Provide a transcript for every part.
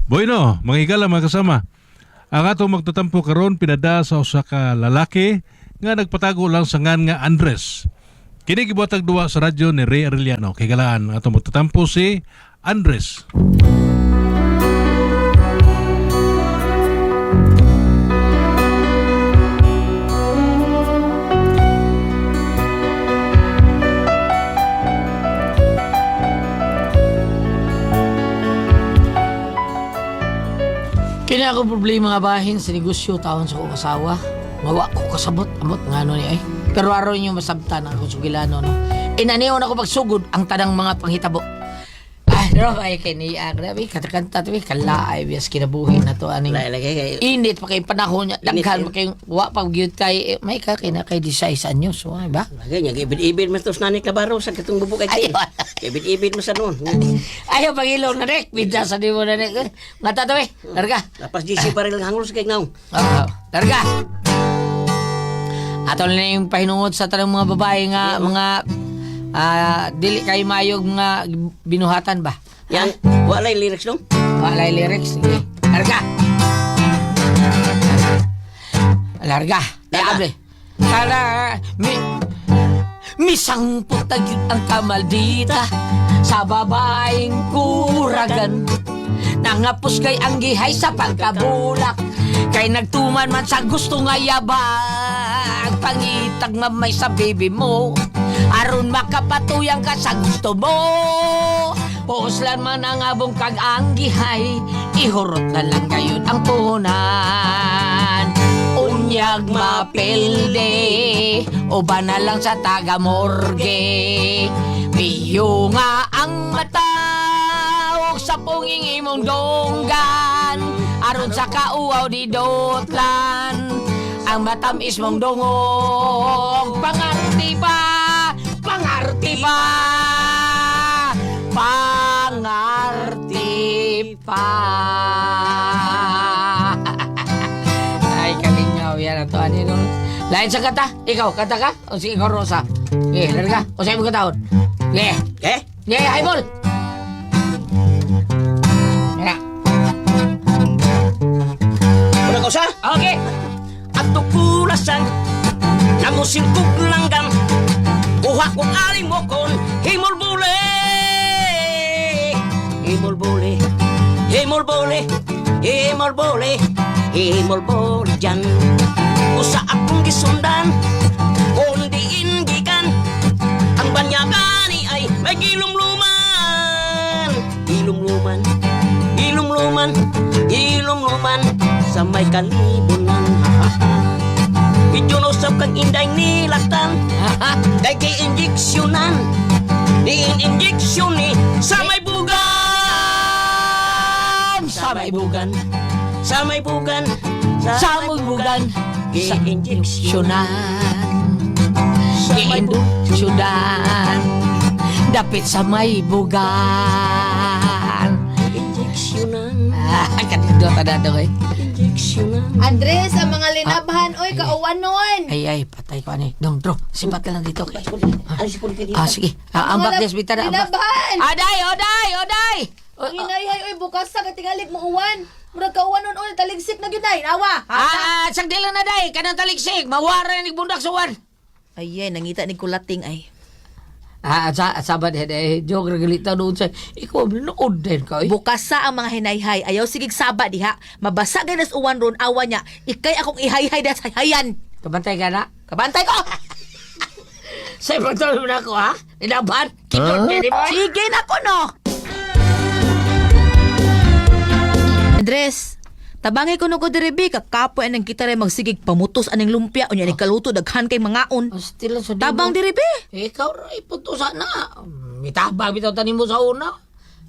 Bueno, mga higala, mga kasama. Ang atong magtatampo karon pinada sa usa ka lalaki nga nagpatago lang sa ngan nga Andres. Kini gibuhatag duwa sa radyo ni Ray Arellano. Kay galaan ang atong magtatampo si Andres. Kini ako problema nga bahin sa negosyo taon sa kong asawa. Mawa ko kasabot, amot nga ano ni ay. Pero aron niyo masabtan ang akong sugilano no. Inaniyon ako pagsugod ang tanang mga panghitabo. Ay, pero ay kay ni grabe katakanta tabi kalaay bias kinabuhi na to aning Lagi lagi kay init pa kay panahon niya Init, daghan eh. pa kay wa pa gyud kay eh, may ka kay na kay 16 anyos so, ay ba? lagi nya ibid-ibid mas tos nanik labaro sa katong bubuk Ay, kay. Ibid-ibid mas sa noon. Ayaw pangilong na rek, bidya sa di mo na rek. Nga tatabi, larga. Lapas GC pa rin lang hangol sa kay naong. Ah, larga. Ato na yung pahinungod sa tanang mga babae nga mga dili kay mayog mga binuhatan ba? Yang walay lyrics no. Walay lyrics. Sige. Larga. Larga. Eh, Larga. able. Tara, mi misang gyud ang kamaldita sa babaeng kuragan. Nangapos kay ang gihay sa pagkabulak kay nagtuman man sa gusto nga yabag. Pangitag mamay sa baby mo aron makapatuyang ka sa gusto mo. Puoslan man ang abong kag ang gihay, ihurot na lang gayon ang punan. Unyag mapilde, o ba na lang sa taga-morgue. Piyo nga ang mata, ug sa punging imong donggan. Aron sa kauaw di dotlan, ang matamis mong dungog. Pangarti pa, pangarti pa, pangarti pa. Ay, kalingaw yan ato. Ano yun? Lain sa kata. Ikaw, kata ka? O sige, ikaw, Rosa. Sige, larga. O sa'yo mo kataon. Sige. Eh? Sige, highball! Ya. Una ka usa? Okay. Ato kulasan namusin kog langgam. Kuha kog aling mo kon himol bule. Himol bule. Himol bule. Himol bule. Himol bule jan. Usa akong gisundan kundi ingikan ang banyagani ay may gilumluman. Gilumluman. Gilumluman. Gilumluman sa may kalibunan. Medyo nausap kang inday nilaktan kay kay injeksyonan. Diin injeksyon ni sa may bugan. Sa may bugan. Sa may bugan. Sa may bugan. Sa Injeksyonan. Sa may Giinduksyonan. Dapit sa may bugan. Injeksyonan. Ah, kanindot na daw eh. Injeksyonan. Andres, ang mga linabhan, oy, kauwanon. Ay, ay, patay ko ani. Dong, bro, sipat ka lang dito. Okay. Ay, si Pulki dito. Ah, sige. Ah, Ang ambak mga des, bita na. Ambak. Linabhan! Aday, oday, oday! O, Ang hinayhay, oy, bukas sa katingalig mo uwan. Murag kauwanon, oy, taligsik na gyud ay. Awa. Ah, sagdi lang na day, kanang taliksik, mawara ni bundak suwan. Ay, ay, nangita ni kulating ay. Ah, sa sabat eh, joke ra galita doon sa ikaw nood din ka. Eh. Bukas sa ang mga hinayhay, ayaw sigig saba diha. Mabasa ganas uwan ron awa niya. Ikay akong ihayhay das hayhayan. Kabantay ka na. Kabantay ko. Sa pagtuloy mo na ako ha? Nilaban? Kitot huh? mo? Sige na ko no. Andres, tabangi ko no ko diri bi kakapoy anang kita rin magsigig pamutos aning lumpia unya ni kaluto daghan kay mangaon. Still sa Tabang diri bi. Ikaw ra iputusa na. Mitabang bitaw tanin mo sa una.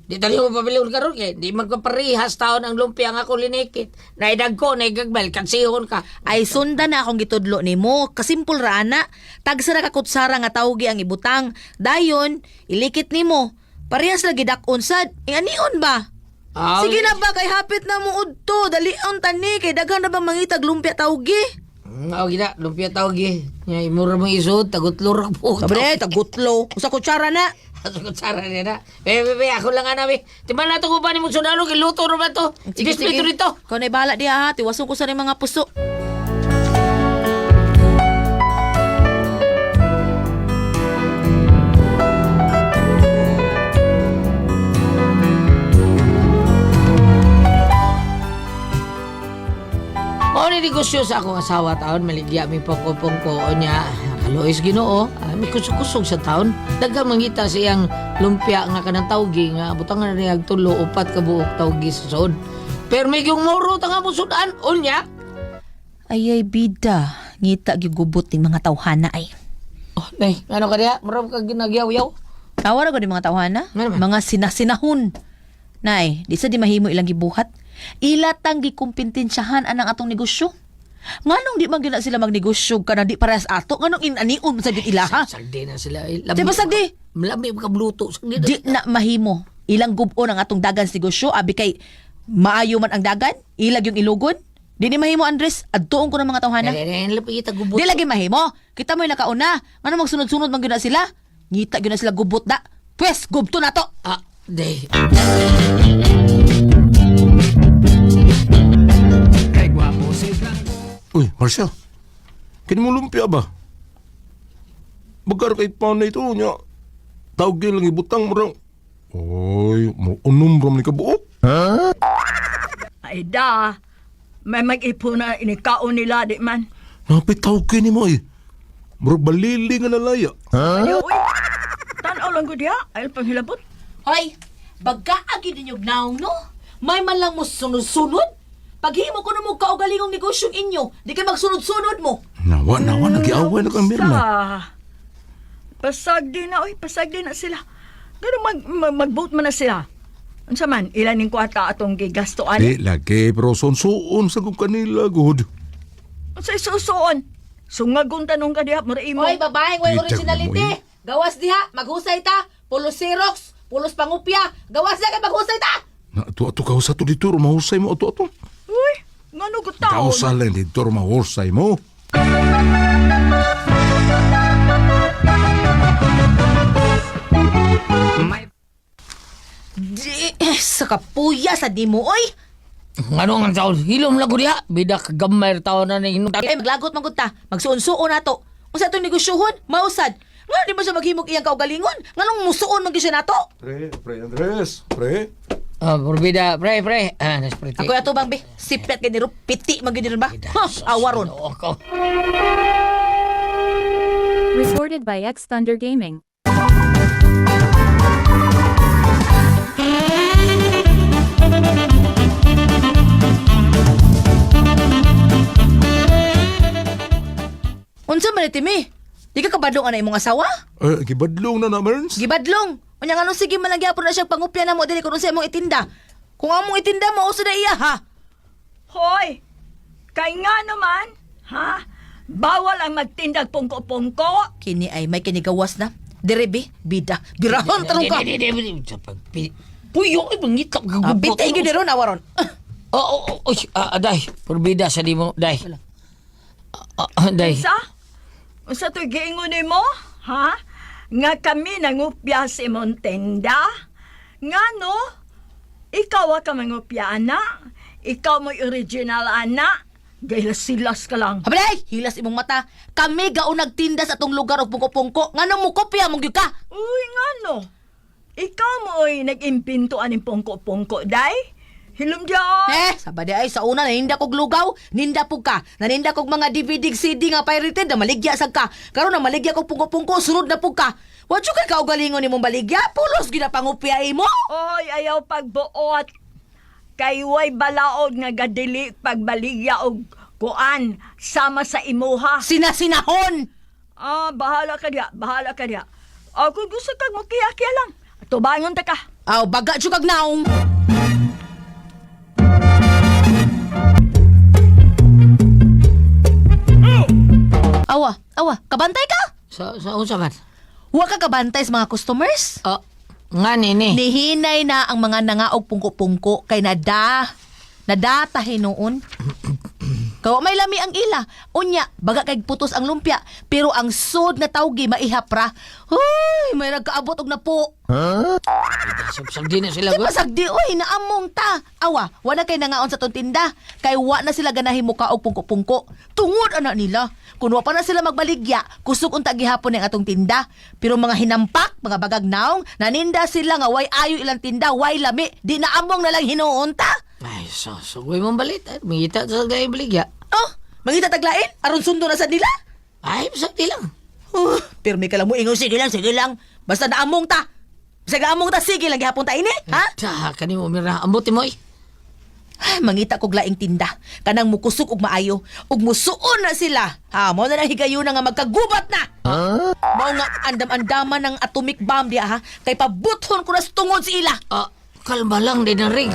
Di tani mo pabilion karon kay di man ko parehas taon ang lumpia nga ako linikit. Naidag ko, naigagbal, kansihon ka. Ay sundan na akong gitudlo nimo. Kasimpol ra ana. Tagsa ra ka kutsara nga tawgi ang ibutang. Dayon, ilikit nimo. Parehas lagi dak-on sad. Inganion ba? Ah, Sige na ba kay hapit na mo udto. Dalion tani kay daghan na ba mangitag lumpia tawgi. Mao gina, lumpia tawgi. Nya imura mong isod, tagutlo ra po. Sabi tagutlo. Usa kutsara na. Sa kutsara niya na. Be, be, be, ako lang ana, be. Timan na ito uban ni mong sundalo, giluto ra ba to? I-display to rito. Ikaw na bahala diha ha. Tiwason ko sa ning mga puso. Mao ni negosyo sa akong asawa taon, maligya mi pongko-pongko niya. Kalois Ginoo, may kusog-kusog sa taon. Daghang mangita sa iyang lumpia nga kanang tawgi nga butangan na niya og tulo upat ka buok tawgi sa suod. Pero may yung moro ta nga musudan unya. Ay ay bida, ngita gigubot ning mga tawhana ay. Oh, nay, ano ka diha? Murag ka ginagyaw-yaw. Tawa ra gud ni mga tawhana, Ano man? mga sinasinahon. Nay, di sa di mahimo ilang gibuhat. Ila tang gikumpintensyahan anang atong negosyo. Nganong di man gina sila magnegosyo kanang di parehas ato, nganong inanion man sa gyud ilaha? Sagdi na sila. Eh, Di ba sagdi? Lami ka bluto. Sagdi na. Di na mahimo. Ilang gubo ang atong dagan sa negosyo, abi kay maayo man ang dagan, ilag yung ilugon. Di ni mahimo Andres, adtuon ko ng mga tawhana. Dali, dali, dali, kita gubot. Di lagi mahimo. Kita mo'y nakauna. Ngano magsunod-sunod man gyud na sila? Ngita gyud na sila gubot da. Pwes, gubto na to. Ah, day. Uy, Marcel. Kini mo lumpia ba? Bagar kay pound na ito niya. Tawag lang ibutang mo rang. Oy, mo unom ram ni kabuok. Ay da, may mag-ipon na inikaon nila di man. Napit tawag ni mo eh. Murag balili nga nalaya. Ay, uy, tanaw lang ko diha, ay panghilabot. Hoy, baga gyud ninyo naong no? May man lang mo sunod-sunod. Paghimo ko na mo kaugalingong negosyong inyo, di kay magsunod-sunod mo. Nawa, nawa, nagiaway na kang Mirna. Sa, pasag di na, uy, pasag di na sila. Ganun mag-vote man na sila. Unsa man, ilan ning kwarta atong gigastoan? Di lagi, pero sonsuon sa kong kanila, good. Unsa isusuon? Sungagon tanong ka diha, mura imo. Hoy, babaeng way Bitag mo, originality. eh. Gawas diha, maghusay ta. Pulos Xerox, pulos pangupya. Gawas diha kay maghusay ta. Na, ato, ato, kausa to dito, mahusay mo, ato, ato. Uy, ngano ko taon? Kausa lang dito, mahusay mo. Di, eh, sa kapuya sa dimo oy. Ano nga taon? Hilom lang ko diha. Bida kagamay taon na ni hinong. Ay, maglagot man gud ta. Magsuon-suon nato. Unsa atong negosyohon? Mausad. Ngano di mo siya maghimog iyang kaugalingon? Nganong musuon man gyud siya nato? Pre, pre, Andres, pre. Ah, pre, pre, pre. Ah, nas pre. Ako ato bang be? Sipet kay niro, piti man gyud niro ba? Ha, awaron. Ako. Recorded by X Thunder Gaming. Unsa man ni Timi? Di ka kabadlong ana imong asawa? Eh, gibadlong na na, Merns. Gibadlong. Unya nganong sige man lang gyapon na siya pangupya namo dili kun unsa imong itinda. Kung among itinda mo usa na iya ha. Hoy, kay nga naman, ha? Bawal ang magtindag pungko-pungko. Kini ay may kinigawas na. Dire be, bida. Birahon tarong ka. Di, di, di, di. Sa pagpi- Puyo, ay, mangita. Ah, piti gyud ron awaron. Oh, oh, oh, ah, day. Purbida sa di mo, day. Ah, ah, day. Unsa? Unsa to'y giingon nimo? Ha? Nga kami nangupya sa imong tenda? Nga no? Ikaw wa ka mangupya, ana. Ikaw mo'y original, ana. Gailas-silas ka lang. Habalay, hilas imong mata. Kami gao nagtinda sa atong lugar og pungko-pungko. Nganong mo kopya mong gyud ka? Uy, nga no? Ikaw mo'y nag-impinto aning pungko-pungko, day? Hilom diyan. Eh, sabadi ay sa una naninda kog lugaw, ninda pug ka. Naninda kog mga DVD CD nga pirated na maligya sad ka. Karon na maligya kog pungko-pungko, sunod na pug ka. Wa jud kay kaugalingon nimong baligya, pulos gyud na pangupya imo. Oy, ayaw pagbuot. Kay way balaod nga gadili pagbaligya og kuan sama sa imuha. Sinasinahon. Ah, bahala ka diya, bahala ka diya. Ah, kung gusto kag mukiya-kiya lang. Tubangon ta ka. Aw, baga jud kag naong. Awa, awa, kabantay ka? Sa unsa man? Wa ka kabantay sa mga customers? Ah, nga nini. Nihinay na ang mga nangaog pungko-pungko kay nada nadata hinuon. Kawa may lami ang ila. Unya, baga kay putos ang lumpia, pero ang sod na tawgi maihap ra. Huy, may nagkaabot og napo. Sabsag na sila Di ba? ba sagdi oy, naamong ta. Awa, wala kay nangaon sa tong tinda. Kay wa na sila ganahi muka og pungko-pungko. Tungod ana nila. Kun wa pa na sila magbaligya, kusog unta gihapon ang atong tinda. Pero mga hinampak, mga bagag naong, naninda sila nga way ayo ilang tinda, way lami, di naamong na lang hinuon ta. Ay, so, so, way mong balit. Ay, mangita sa gayong baligya. Oh, mangita taglain aron sundo na sa nila. Ay, sabdi lang. Pirmi ka lang mo ingon, sige lang, sige lang. Basta naamong ta. Basta naamong ta, sige lang gihapon ta ini, ha? Ta, kani mo mira. Ambot mo eh. Ay, mangita kog laing tinda. Kanang mukusog og maayo. Ug musuon na sila. Ha, mao na lang higayuna nga magkagubat na. Mao nga andam-andaman ng atomic bomb diya ha. Kay pabuthon ko na sa tungod sa ila. Ah, kalma lang din ang ring.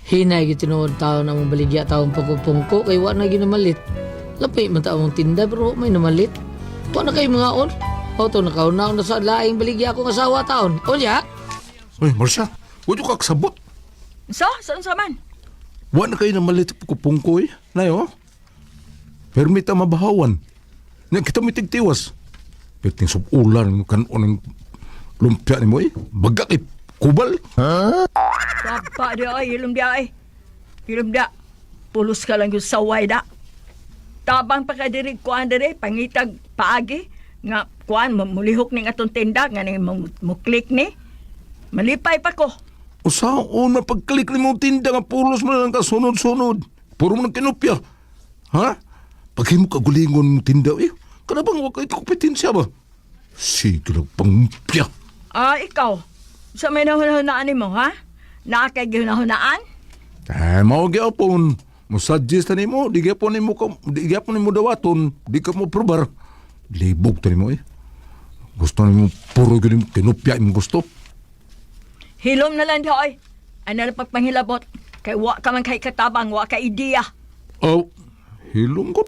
Hinay gyud tinuod tao na mong baligya taong pagpupungko kay wa na ginamalit. Lapi man ta among tinda pero wa may namalit. Wa na kay mga on. Auto nakauna na sa laing baligya akong asawa taon. Unya, Uy, Marcia, huwag ka kasabot. So, saan sa man? Wa na kayo namalit pungko eh. Nay, oh. Permita mabahawan. Nya kita mitigtiwas. Perting subulan kanon ng lumpia ni mo eh. Baga kay kubal. Baba di ay, ilom di ay. Ilom di. Pulos ka lang yung saway da. Tabang pa ka diri, kuan diri, pangitag paagi. Nga, kuan, mulihok ning atong tinda, nga ning muklik ni. Malipay pa ko. Usaon na pagklik ni mo tinda nga pulos mo na lang ka sunod-sunod. Puro mo nang kinupya. Ha? Pag mo kagulingon mo tinda eh. Kada bang wag kayo kompetensya ba? Sige lang pangupya. Ah, ikaw. Sa may nahunahunaan ni mo, ha? Naa kay gihunahunaan? Eh, mao gyapon. Musuggest ta nimo, di gyapon nimo ka, di gyapon nimo dawaton, di ka mo probar. Libog ta nimo eh. Gusto nimo puro gyud nimo kinupya imong gusto. Hilom na lang di ay. Ano na pagpanghilabot? Kay wa ka man kay katabang, wa ka ideya. Oh, hilom ko.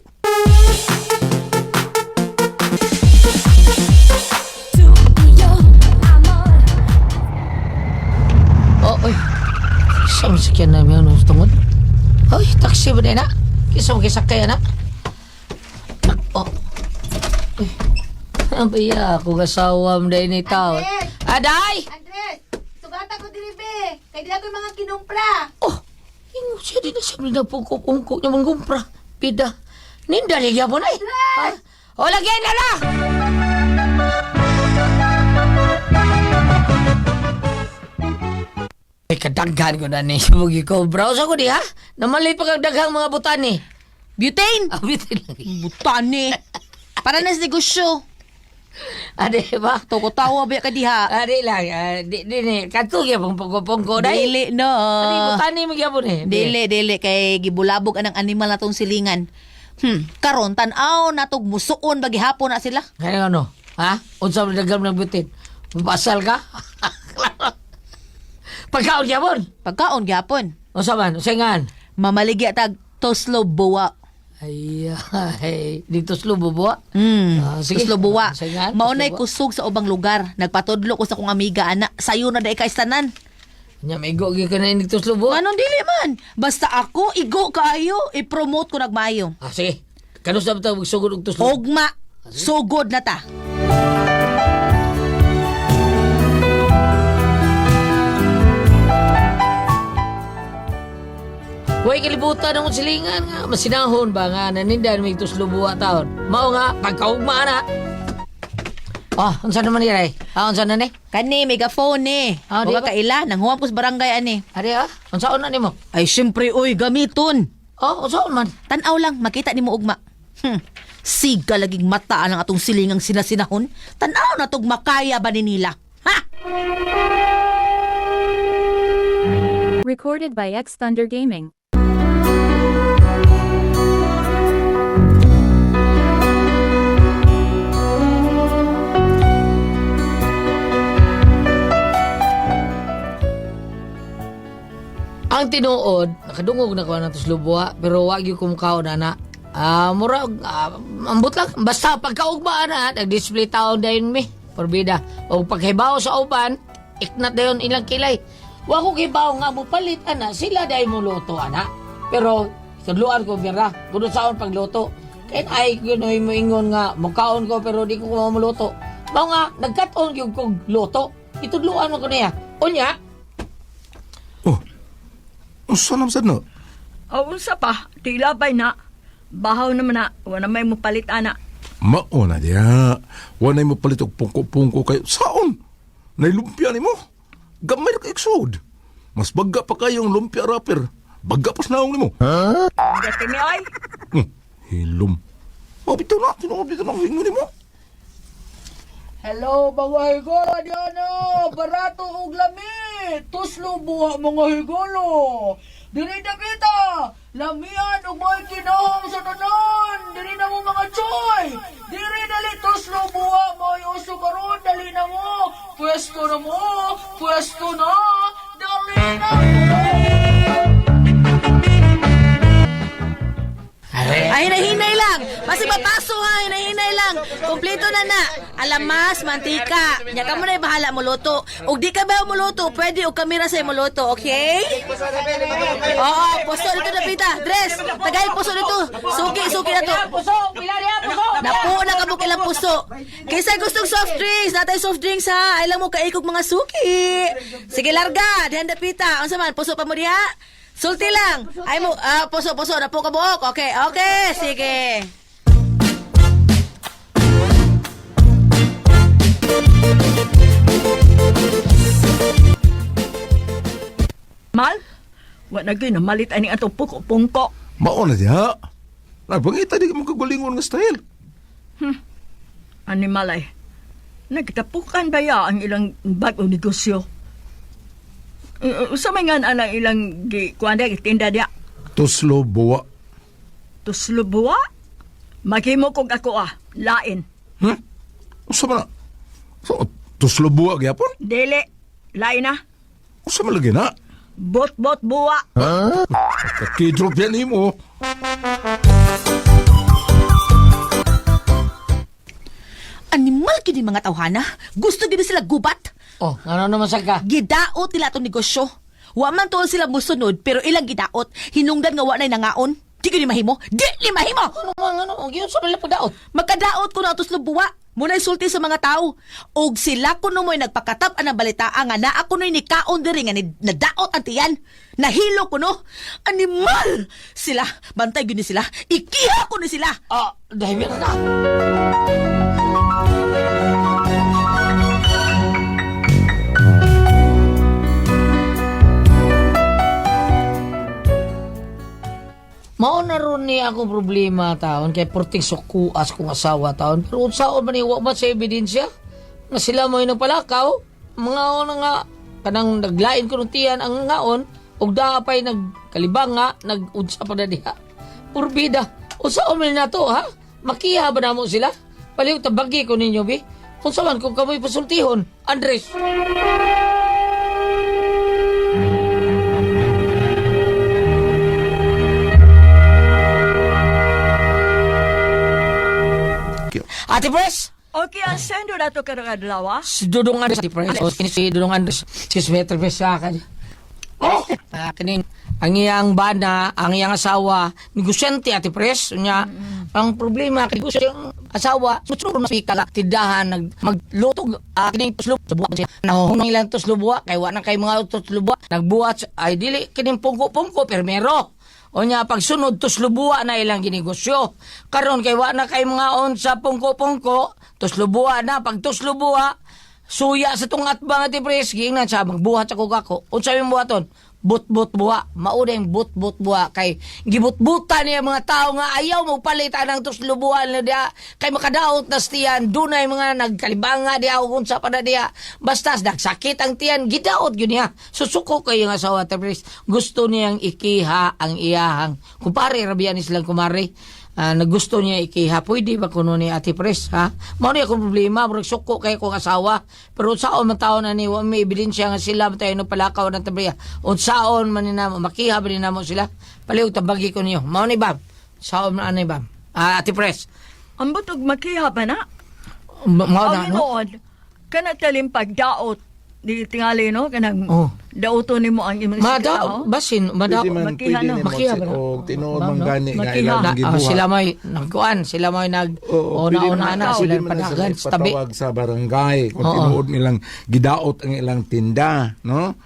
Oh, oy. Sa man sakyan na may anong tungod. Oy, taxi ba din na? Kisa mo kisakay na? Oh. Uy. Ang baya ako kasawa mo dahil ni tao. Andres! Aday! Andres, sugata ko diri be. Kay dili ako mga kinumpra. Oh, ingo siya din na siya nagpungko-pungko niya mong gumpra. Pida. Ninda ligya mo na eh. Andres! O, lagyan na na! Ay, kadaghan ko na ni Mugi ko. Browse ako di ha? Namalit pa kag daghang mga butani. Butane. Ah, bitin lang. Butane. Para na sa negosyo. Ade ba? Toko tawa ba ka diha? Ade lang. Ah, di, di, ni. Katong gyapon pungko-pungko dai. Dili no. Ade, butani mo gyapon eh. Dili, dili kay gibulabog anang animal na tong silingan. Karon tan-aw natog musuon ba gihapon na sila. Kaya ano? Ha? Unsa man daghang ng butin? Pasal ka? Pagkaon gyapon. Pagkaon gihapon. Unsa man? Unsa ngan? Mamaligya tag toslo buwa. Ay, ay, dito slow buwa. Ah, sige. Toslo buwa. Unsa ngan? Maunay Toslo buwa. kusog sa ubang lugar. Nagpatudlo ko sa kong amiga ana. Sayo na dai kay tanan. Nya maigo gyud ka na dito slow buwa. Anong dili man? Basta ako igo kaayo, i-promote ko nagmayo. Ah, sige. Kanus na ba tayo magsugod og tuslo? Ugma, sugod na ta. Way kalibutan ang silingan nga. Masinahon ba nga nanindan may tuslo buwa taon. Mao nga pagkaugma na. Ah, unsa naman ni Ray? Ah, unsa na ni? Kani megaphone ni. Ah, di Wa ba? kaila nanghuwam ko sa barangay ani. Ari ah, unsaon na nimo? Ay syempre oy gamiton. Oh, unsaon man? Tan-aw lang makita nimo ugma. Siga laging mata ang atong silingang sinasinahon. Tan-aw na tog makaya ba ni nila? Ha? Recorded by X Thunder Gaming. Ang tinuod, nakadungog na ko na tuslo buwa, pero wag gyud ko mukaon ana. Ah, mura ah, ambot lang basta pagkaugma ana, nag-display taon dayon mi. Porbida. Og paghibaw sa uban, Iknat dayon ilang kilay. Wa ko kibaw nga mo palit ana, sila day mo luto ana. Pero tudluan ko bira, kuno saon pagluto. Kay ay kunoy mo ingon nga mukaon ko pero di ko muluto. Mao nga nagkat-on gyud kog luto. Itudluan mo ko niya. Unya, Oh. Unsa naman sad na? O unsa pa, tilabay na. Bahaw naman na, wala may mupalit ana. Mao na diya. Wanay mo palit og pungko-pungko kayo. Saon? Nay lumpia nimo. Gamay ra kay iksod. Mas bagga pa kayong lumpia wrapper. Bagga pas naong nimo. Dati ni ay. Hilom. Mao bitaw na, tinuod bitaw na ang ingon nimo. Hello, mga higolo, diano! Barato og lami! Tuslo buha mga higolo! Diri na kita! Lamian og may kinahom sa tanan! Diri na mo mga choy! Diri dali tuslo buha may uso karon! Dali na mo! Pwesto na mo! Pwesto na! Dali na mo! Ay, hinahinay lang. Basta mapaso ha, hinahinay lang. Kompleto na na. Alamas, mantika. Nya ka mo na bahala mo luto. Ug di ka ba muluto, pwede og kamera sa muluto, okay? Oo, puso dito na pita. Dress, tagay puso dito. Suki, suki na to. Puso, pila niya, puso. Napo na kabuk ilang puso. Kaysa gustong soft drinks, natay soft drinks ha. Ay lang mo kaikog mga suki. Sige larga, dihan dapita. Unsa man puso pa mo diha? Sulti lang. Ay mo, puso, puso, napo ka buok. Okay, okay, sige. Mal, wala gyud namalit ani atong pungko-pungko. Mao na diha. Nagpangita di ka mo kagalingon nga style. Animal ay, nagtapukan ba ya ang ilang bag-o negosyo? Usa may nga ang ilang gi kuan diya, gitinda diya. Tuslo buwa. Tuslo buwa? Maghimo kog ako ah, lain. Unsa man na? So, tuslo buwa gyapon? Dili, lain na. Unsa man lagi na? Bot-bot buwa. Kidrop yan nimo. Animal kini mga tawhana. Gusto gid sila gubat. Oh, ngano naman sa ka? Gidaot nila atong negosyo. Wa man tuol sila musunod pero ilang gidaot. Hinungdan nga wa na'y nangaon. Di gyud ni mahimo. Di ni mahimo. Ano man ano, giyon sa pala pagdaot. Magkadaot ko na atos lubuwa. Muna'y sulti sa mga tao. Og sila kuno mo'y nagpakatap ang balita nga naa kuno'y nikaon diri nga ni, nadaot ang tiyan. Nahilo kuno. Animal! Sila, bantay gyud ni sila. Ikiha ko ni sila. Ah, dahil meron na. Mao na ron ni akong problema taon kay porting sukuas kong asawa taon pero unsaon man ni wa man sa ebidensya nga sila mo nagpalakaw mga ona nga kanang naglain ko ng tiyan ang ngaon ug daa pay nagkalibang nga nag-unsa pa na diha purbida unsaon man nato ha makiha ba namo sila palihog tabagi ko ninyo bi unsa man kung kamoy pasultihon Andres. Ate Pres. Okay, ang sendo na to karong adlaw ah. Si Dudong Andres, Ate Pres. O, si Dudong Andres. Excuse me, Ate Pres, sa akin. Oh! Kining, ang iyang bana, ang iyang asawa, negosyante, Ate Pres. Unya, ang problema, kay negosyo yung asawa, susunod mas ka tindahan, nag, maglutog, kining tuslo, sa buwa siya. Nahuhunong ilang tuslo buwa, kay wa na kay mga tuslo buwa. Nagbuhat, ay dili, kining pungko-pungko, permero. Unya pagsunod tuslubuwa na ilang ginegosyo. Karon kay wa na kay mga on sa pungko-pungko, tuslubuwa na pag tuslubuwa suya sa tong atbang ati pres giingnan sa magbuhat sa kugako. Unsa imong buhaton? But-but buwa. Mao na yung but-but buwa kay gibutbutan niya mga tao nga ayaw mo palit anang tuslubuan na diha kay makadaot na tiyan dunay mga nagkalibanga diha ug unsa pa na diha basta nagsakit ang tiyan gidaot gyud niya susuko kay yung asawa ati pres gusto niyang ikiha ang iyahang kumpare rabian ni silang kumare. Ah, nagusto niya ikiha, pwede ba kuno ni Ate Pres, ha? Mao ni akong problema, murag suko kay akong asawa. Pero unsaon man taon na ni, wa may ebidensya nga sila man tayo no palakaw ng tabriya. Unsaon man ni namo, makiha ba ni namo sila? Palihog tabagi ko niyo. Mao ni bam. Saon man ani bam. Ah, Ate Pres. Ambot og makiha ba na? Mao na Ang no. noon, kana talim pagdaot. Di tingali no kanang Oh. dauto nimo ang imong Mada, tao. basin, mada. Pwede man, Makiha pwede na. ni Makiha mo ba na? og tinuod Ma'am, man no? gani nga Makiha. ilang Na, ah, gibuhat. Sila may nagkuan, sila may nag Oo, pwede una-una man na pwede sila man na sila padagan sa tabi. ipatawag sa barangay kung tinuod nilang gidaot ang ilang tinda, no?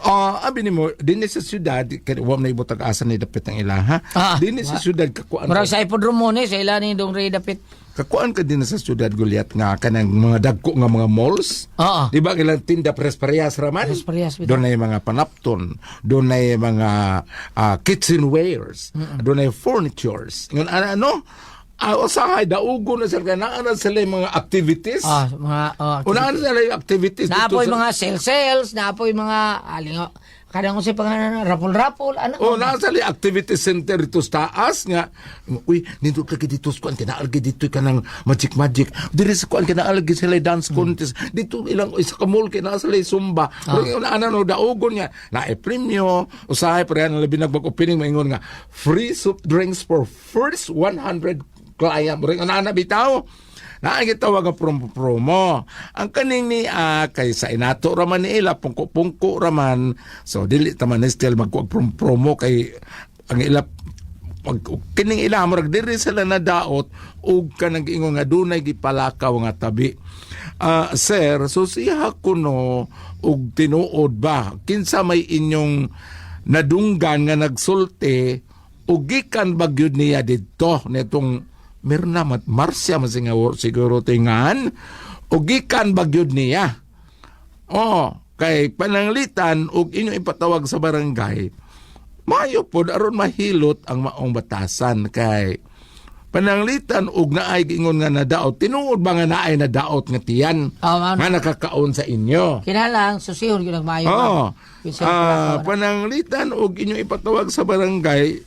Abi nimo dinhi sa syudad kay wa man ibutag asa ni dapit ang ilaha. Dinhi sa syudad kakuan Murag sa hipodromo ni sa ila ni dong Ray dapit. Kakuan ka din sa syudad, Goliath, nga kanang mga dagko nga mga malls. Oo. Di ba ilang tinda parehas raman? Parehas-parehas, bitaw. Doon na yung mga panapton, doon na yung mga kitchenwares, doon na yung furnitures. Ngan ano, ano? Usahay daugo na sila naa na sila yung mga activities. Mga oh, Unaan sila yung activities dito Naapoy mga sales-sales, naapoy mga alingo. Kadang ko sa pangalan rapol-rapol, ano? Oh, naa sa activity center dito sa taas nga. Uy, nindot lagi dito sa kuan kinaalgi dito kanang magic magic. Diri sa kuan kinaalgi sila dance contest. Dito ilang isa ka mall kay naa sila zumba. Pero uh. Ana no daugon nga na e premyo usahay pre ang labi nagbag opening maingon nga free soup drinks for first 100 client. Pero ana na bitaw. Naa gitawag ang promo promo. Ang kaning ni kay sa inato raman ni ila pungko-pungko raman. So dili ta man still magkuag promo promo kay ang ila pag kining ila murag diri sila nadaot ug kanang giingon nga dunay gipalakaw nga tabi. Sir, susiha kuno og tinuod ba kinsa may inyong nadunggan nga nagsulti ug gikan ba gyud niya didto nitong Mirna mat Marcia man siguro tingan ug gikan ba gyud niya? Oh, kay pananglitan ug inyong ipatawag sa barangay, maayo pod aron mahilot ang maong batasan kay pananglitan ug naay giingon nga nadaot, tinuod ba nga naay nadaot nga tiyan Oh, ma'am. nga nakakaon sa inyo? Kinahanglan susihon gyud ang maayo. Oo. Ma'am. Kinsa Pananglitan og inyong ipatawag sa barangay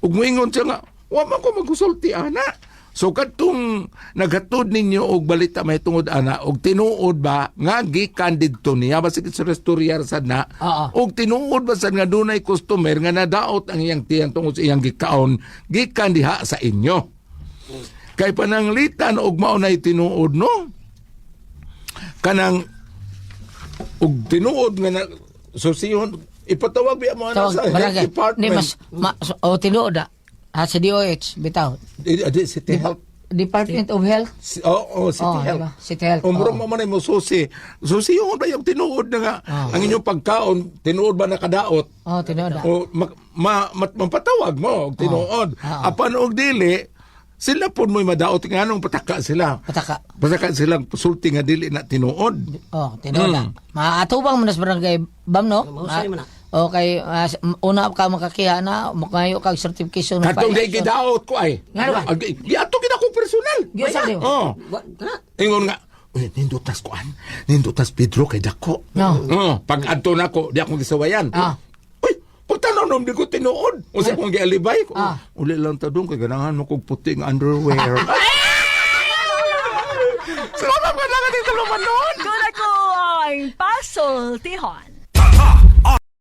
ug moingon siya nga wa man ko magkusulti ana. So kadtong naghatod ninyo og balita may tungod ana og tinuod ba nga gikan didto niya basig sa restaurant sad na Oo. og tinuod ba sad nga dunay customer nga nadaot ang iyang tiyan tungod sa iyang gikaon gikan diha sa inyo? Kay pananglitan og mao nay tinuod, no, kanang og tinuod nga na susiyon ipatawag biya mo ana Tawag sa health barangay. department. Ni mas ma, o tinuod ah. Sa DOH bitaw. Di, City Health. Department of Health. Oo, oh, City Oh, Health. diba? City Health, Umrong oo. mo man mo susi. Susi yung ba yung tinuod na nga ang inyong pagkaon, tinuod ba nakadaot? Oh, tinuod ah. O mapatawag mo og tinuod. Oo. Apan og dili, sila pod mo'y madaot nga nung pataka sila. Pataka. Pataka silang sulti nga dili na tinuod. Oh, tinuod ah. Maatubang mo na sa barangay bam no? Mahusay man na. Okay, una ka makakiha na, mukayo kag certification of Katong di violation. gidaot ko ay. Nga ba? Giato gid ako personal. Giusa di mo? Oh. Kana. Ingon nga, "Uy, nindutas kuan. Nindutas Pedro kay dako." No. Oh, pag adto nako, di ako gisawayan. Uy, pagtanaw nom di ko tinuod. Unsa akong gialibay ko. Uli lang ta dong kay ganahan mo kog puti nga underwear. Salamat ka lang dito lumanon. Kuna ko ang pasultihon.